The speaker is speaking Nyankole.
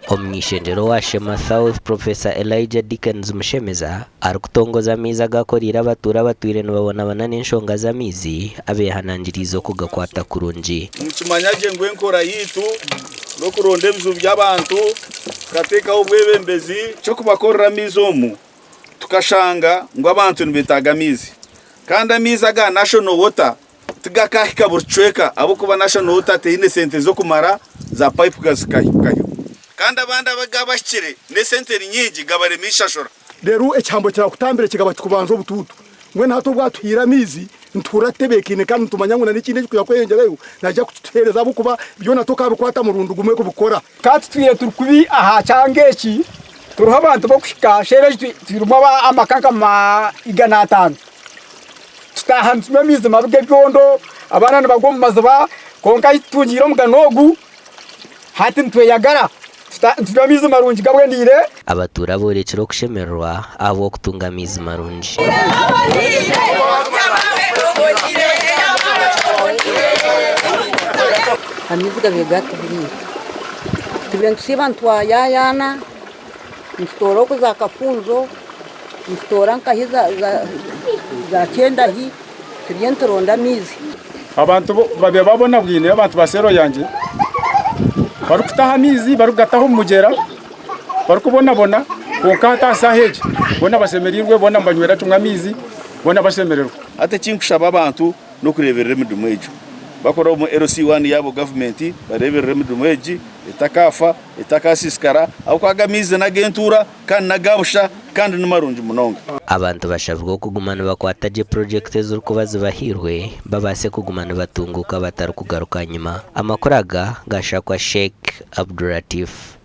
Omuny'ishengyero owa Sheema South, Professor Elijah Dickens Mushemeza arikutongoza amaizi agakoreire abatuura abatwire nibabonabona n'enshonga z'amaizi abehanangiriize okugakwata kurungi. Nikimanya gye ngu enkora yaitu n'okuronda ebizibu by'abantu tukateekaho obwebembezi ky'okubakorera amaizi omu tukashanga ngu abantu nibetaaga amaizi kandi amaizi aga National Water tigakahika buri kicweka ahabw'okuba National Water teine sente z'okumara za pipe zikahikayo kandi abandi agabahikire n'esente ni nyingi gabarema ishashura. Reero ekihambo kirakutambira kigaba kikubanza obutuutu. Mbwenu hati obu atuhaire amaizi, nituhurira tutebeekaine kandi nitumanya ngu n'ekindi ekirikwija kweyongyerayo naija kukituheereza ahabw'okuba byona tokabikwata murundi gumwe kubikora. Ka tutwire turi kubi aha kyanga eki, turiho abantu b'okuhika sheeri egi twiremu amaka nka 500. Tutaaha nitunywa amaizi mabi g'ebyondo, abaana nibagwa omu maziba, kwonka ahi tutungiire omugano ogu, hati nitweyagara nitunywa amaizi marungi gaboniire. Abatuura boorekire okushemererwa ahabw'okutunga amaizi marungi. Amaizi gabaire gatuburiire, tubaire nitusiiba nitwayayaana, nitutoora oku za Kafunjo, nitutoora nkahi za Kyendahi turiyo nituronda amaizi. Abantu babaire babonabwine abantu ba seero yangye barikutaha amaizi barikugataha omu mugyera barikubonabona kwonka hati aha saaha egi boona bashemereirwe boona nibanywera kimwe amaizi boona bashemererwa. Hati ekinkushaba abantu n'okureeberera emidumu egyo bakora omu LC1 yaabo gavumenti bareeberere emidumu egi etakaafa etakasiisikara ahabw'okuba ago amaizi n'ag'entuura kandi n'aga busha kandi ni marungi munonga. Abantu bashabirwe okuguma nibakwata gye purogyekiti ezirikuba zibahairwe babaase kuguma nibatunguuka batarikugaruka nyima. Amakuru aga gashakwa Sheikh Abdulatif.